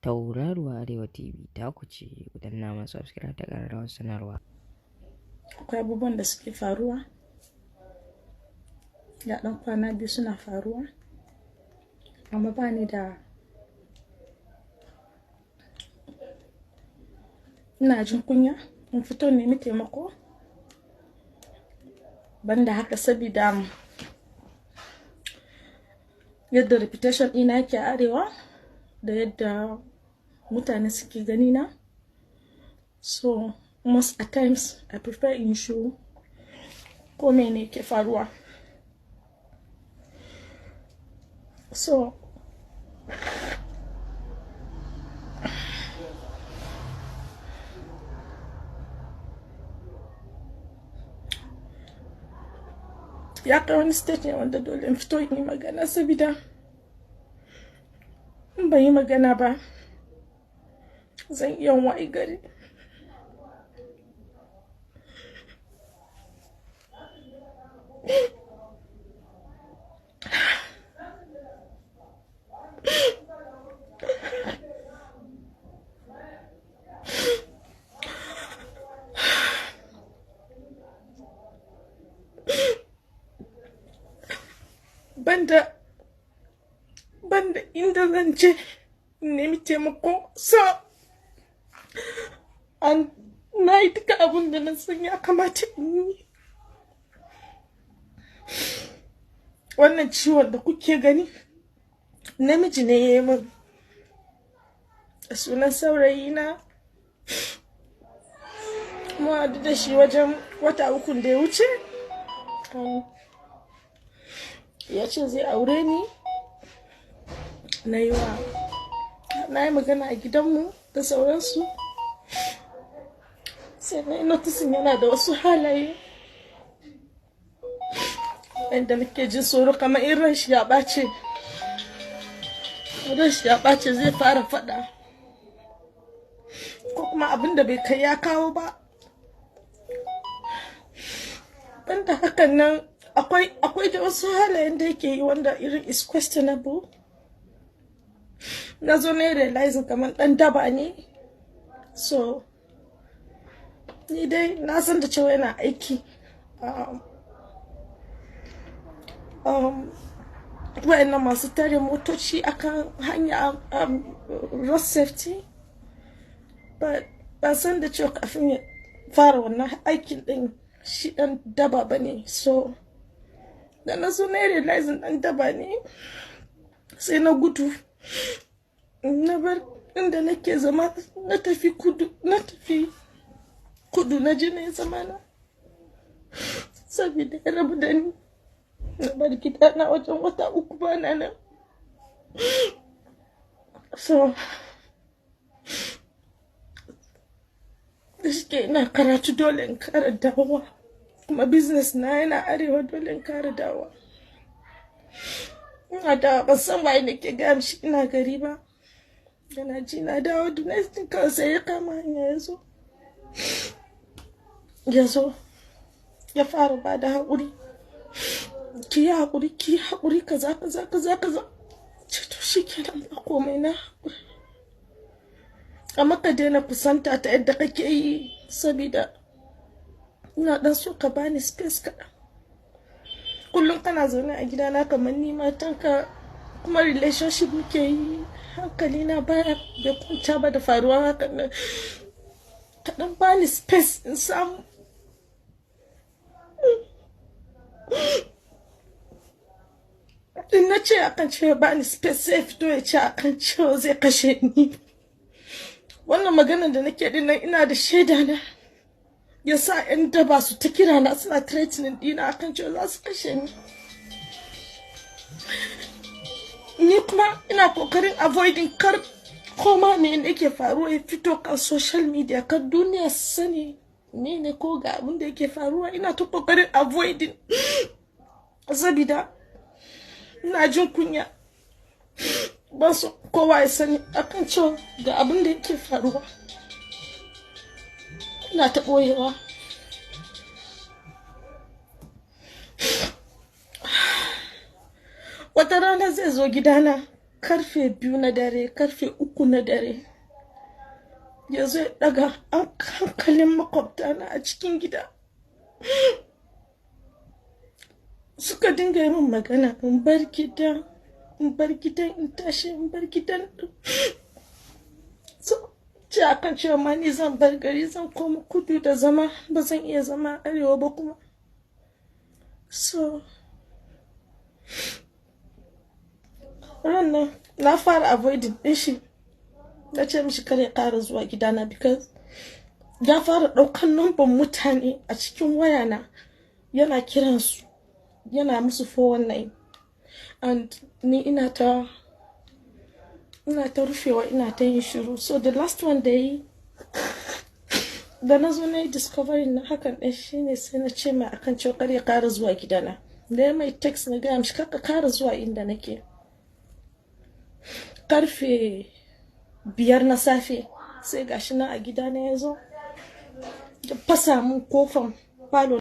Tauraruwa Arewa TV ta ku ce, ku danna mana subscribe da ƙararrawar sanarwa. Akwai abubuwan da suke faruwa, ya ɗan kwana biyu suna faruwa, amma ba ni da, ina jin kunya in fito nemi taimako. Banda haka, sabida yadda reputation ɗina yake a Arewa da yadda mutane suke gani na, so most at times I prefer in show ko mene ke faruwa. So ya kai wani stage ne wanda dole in fito in yi magana, sabida in ban yi magana ba zan iya wayi gari. Banda inda zan je in nemi taimako, so an na yi duka abun da na san ya kamata in yi. Wannan ciwon da kuke gani, namiji ne ya yi min, da sunan saurayi na. Mu haɗu da shi wajen wata 3 da ya wuce. Ya ce zai aure ni. Na yi magana a gidanmu da sauransu. Sai na yi noticing yana da wasu halaye inda nake jin tsoro, kamar in ran shi ya ɓace, ran shi ya ɓace zai fara faɗa, ko kuma abin da bai kai ya kawo ba. Banda hakan nan, akwai da wasu halayen da yake yi wanda irin is questionable. Na zo na yi realizing kamar ɗan daba ne. So ni dai na san da cewa yana aiki wa'annan masu tare motoci akan hanya, road safety, but ban san da cewa kafin ya fara wannan aikin din shi ɗan daba ba ne. So da na zo na yi realizing ɗan daba ne, sai na gudu, na bar inda nake zama, na tafi kudu, na tafi kudu, na je na yi zama na, saboda ya rabu da ni. Na bar gida na wajen wata 3 ba na nan. So da shike ina karatu, dole in kara dawowa, kuma business na yana Arewa, dole in kara dawowa. Ina dawo, ban san waye nake gaya mishi ina gari ba. Yana ji na dawo, the next thing kawai sai ya kama hanya ya zo. Ya zo ya fara ba da haƙuri. Ki yi haƙuri, ki yi haƙuri, kaza kaza kaza kaza. Ce to shi kenan, ba komai, na haƙuri. Amma ka daina kusanta ta yadda kake yi, sabida ina ɗan so ka bani space kaɗan. Kullum kana zaune a gidana kamar ni matanka, kuma relationship muke yi, hankali na baya bai kwanta ba da faruwa hakan nan. Ka ɗan bani space in samu. In na ce akan cewa bani space, sai fito ya ce akan cewa zai kashe ni. Wannan maganar da nake din nan, ina da shaida na. Ya sa 'yan daba su ta kira na, suna threatening dina akan cewa za su kashe ni. Ni kuma ina kokarin avoiding kar koma ne yake faruwa ya fito kan social media, kar duniya su sani ni ne ko ga abin da yake faruwa. Ina ta kokarin avoiding sabida ina jin kunya, ban so kowa ya sani akan cewa ga abin da yake faruwa. Ina ta ɓoyewa. Wata rana zai zo gidana. Karfe 2 na dare, karfe 3 na dare, ya zo ya daga hankalin makwabtana a cikin gida. Suka dinga yi min magana in bar gidan, in bar gidan, in tashi in bar gidan. So ce akan cewa ma ni zan bar gari, zan koma kudu da zama, ba zan iya zama arewa ba kuma. So ranar na fara avoiding din shi. Na ce mishi kar ya ƙara zuwa gidana because ya fara ɗaukan numban mutane a cikin wayana, yana kiransu, yana musu 419, and ni ina ta rufewa, ina ta yin shiru. So the last one da yi da na zo na yi discovery na hakan ɗin shine sai na ce mai akan cewa kar ya ƙara zuwa gidana. Da ya mai text, na gaya mishi kar ka ƙara zuwa inda nake. Karfe 5 na safe sai gashi na a gidana, ya zo ya fasa mun kofan falo.